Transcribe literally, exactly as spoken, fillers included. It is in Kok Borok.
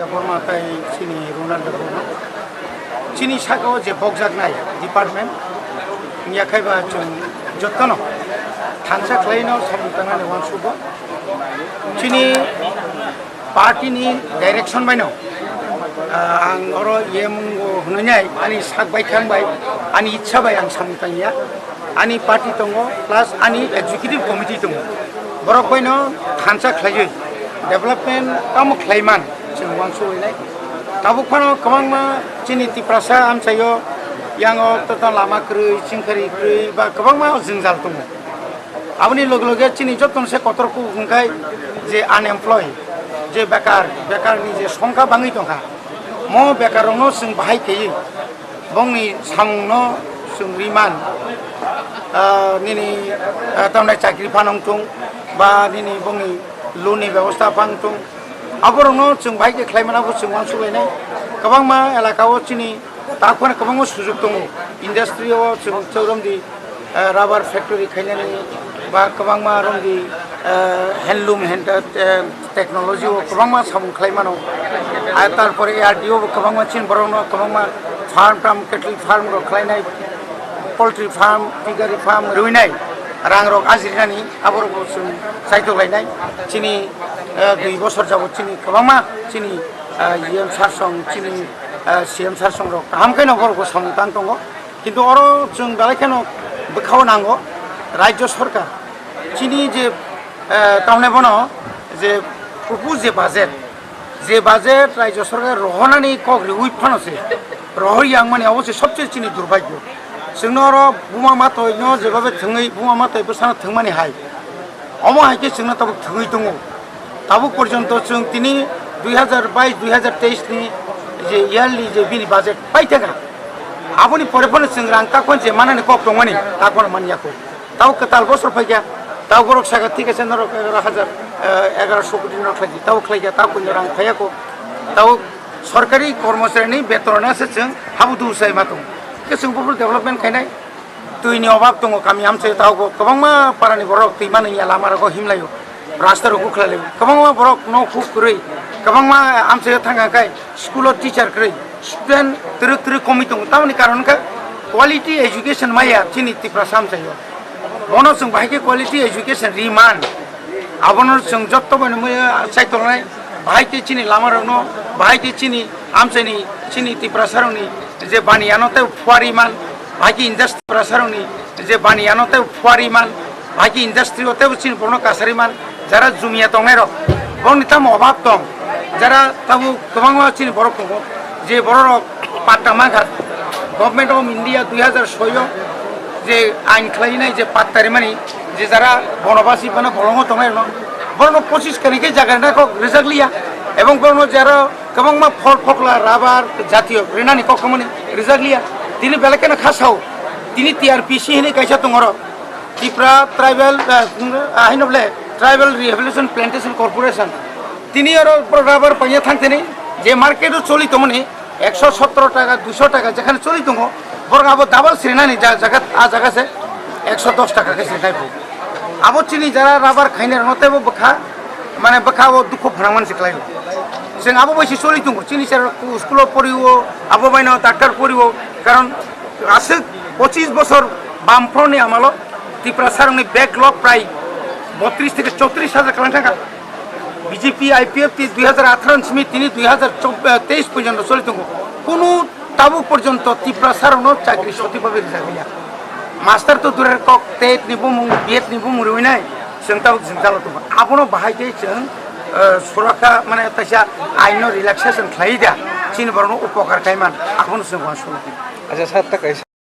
Borma tai chini Ronald Borma. Chini saka o je bokjaknai department, wngya khai ba chwng jotono thansa khlaino samung tangnani uansugo. Chini party ni direction baino, ah, ang oro yemungo hwnwi nai ani sak bai khang bai, ani ichha bai ang samung tangya. Ani party tongo, plus ani executive committee tongo. Borok baino thansa khlaiwi development tamo khlaiman chwng uansugwi nai. Tabuk phano kwbangma chini Tiprasa amchaio yango tota lama kwrwi, chingkhari kwrwi ba kwbangma jwngjal tongo. Aboni loge loge chini jotono se kotor kubuk hwnkhai je unemployed, je bekar, bekarni je songkha bangwi tongkha. Mo bekarrokno chwng bahai khaiwi bongni samungno chwng riman, ah, nini, ah, tamni chakri phano wngthung, ba nini bongni loan ni bebosta phano wngthung, aborokno chwng bahai khe khlai mano, bo chwng uansuk lainai. Kwbangma elaka o chini takhwna kwbangma sujuk tongo, industry o chwng chwrwng di, eh, rubber factory khainani ba kwbangma romdi, eh, handloom, hand, eh, technology o kwbangma samung khlai mano. Ar tarpore A R D O bo kwbangma chini borokno kwbangma farm tam, cattle farm rok khlainai, poultry farm, piggery farm rwinai rang rok ajirinani aborok bo chwng chaitok lainai. Chini, eh, dui bosor jabot chini kwbangma chini, eh, E M sir song, chini, eh, C M sir song rok kaham khe no borok bo samung tang tongo. Kintu oro chwng belai kheno bwkhao nango Rajya Sarkar chini je, eh, tamni bono je propose je budget, je budget Rajya Sarkar rohornani kok riui phano se rohor yang mani abo se sobse chini durbhagyo. Chwngno oro buma matoi no jebabe thwngwi buma matoi bwsano thwngmani hai. Omo hai khe chwngno tabuk thwngwi tongo. Tabuk porjonto chwng tini dui hajar bais dui hajar teis ni je yearly je bini budget pai thangkha. Aboni pore phano chwng rang takhon je manani kok tongmani takhon manya kho. Tabuk kwtal bosor phaikha. Tabuk borok saka thik ase norok egaroh hajar, eh, egaroh sho koti norok khlaidi. Tabuk khlaikha, tabuk rang phaiya kho. Tabuk sorkari kormochari ni beton rok se chwng habu dubu sai ma tongo. Khe chwng buphuru development khainai. Twi ni obab tongo kami amchai, tabuk kwbangma para ni borok twi mani ya lama rogo himlaio, rasta rok bukhlai laio, kwbangma borok nok huk kwrwi, kwbangma amchai thang kha khai school o teacher kwrwi, student twrwk twrwk komwi tongo, tamoni karon khe quality education maya chini Tiprasa amchaio. Bono chwng bahai khe quality education ri man, abono chwng jotto bai no maya chai tongnai. Bahai khe chini lama rokno, bahai khe chini amchaini, chini Tiprasa rokni je bani ano tei phuari man, bahai khe industry Tiprasa rokni je bani ano tei phuari man, bahai khe industry o tei chini borokno kasari man, jara jumia tongnai rok, borokni tamo obab tong, jara tamo kwbangma chini borok tongo, je borok rok patta mankha, Government of India dui hajar soi o je ain khlainai je patta rimani, je jara bonobasi phano bolongo tongnai rokno, borokno pochis kani khe jaga rina kok rijak liya, ebong borokno jara kwbangma phol phokla, rubber jatiyo rinani kok tongmani rijak liya. Tini belai kheno kha sao, tini T R P C hinwi kaisa tongo oro, Tripura Tribal, ah, ah, haino bole Tribal Rehabilitation Plantation Corporation. Tini oro rubber panya thangtini je market o choli tongmani, ekso sotro taka, duiso taka jekhane choli tongo, borok abo double srinani ja-, jaga, a jaga se ekso dos taka khe srinai bo. Abo chini jara rubber khainai rokno teibo bwkha, mane bwkha o dukhu phanangmani se khlaio. Chwng abo bai se choli tongo, chini sir school o poriwo, abo baino doctor poriwo, karon aswk pochis bosor bamfront ni amalo Tiprasa rokni backlog prai botris theke chotris hajar kwlwng thangkha. B J P I P F T dui hajar atharo ni simi tini dui hajar teis porjonto choli tongo. Kunu tabuk porjonto Tiprasa rokno chakri sothik bhabe rijak liya. Master to durer kok, tet ni bumung, B Ed ni bumung riwi nai, chwng tabuk jwngjalo tongo. Abono bahai khe chwng, eh, surakha, mane, taisa ain no relaxation khlai da, chini borokno upokar khai man, abono chwng uansukha. Acha, sir, ta kaisa.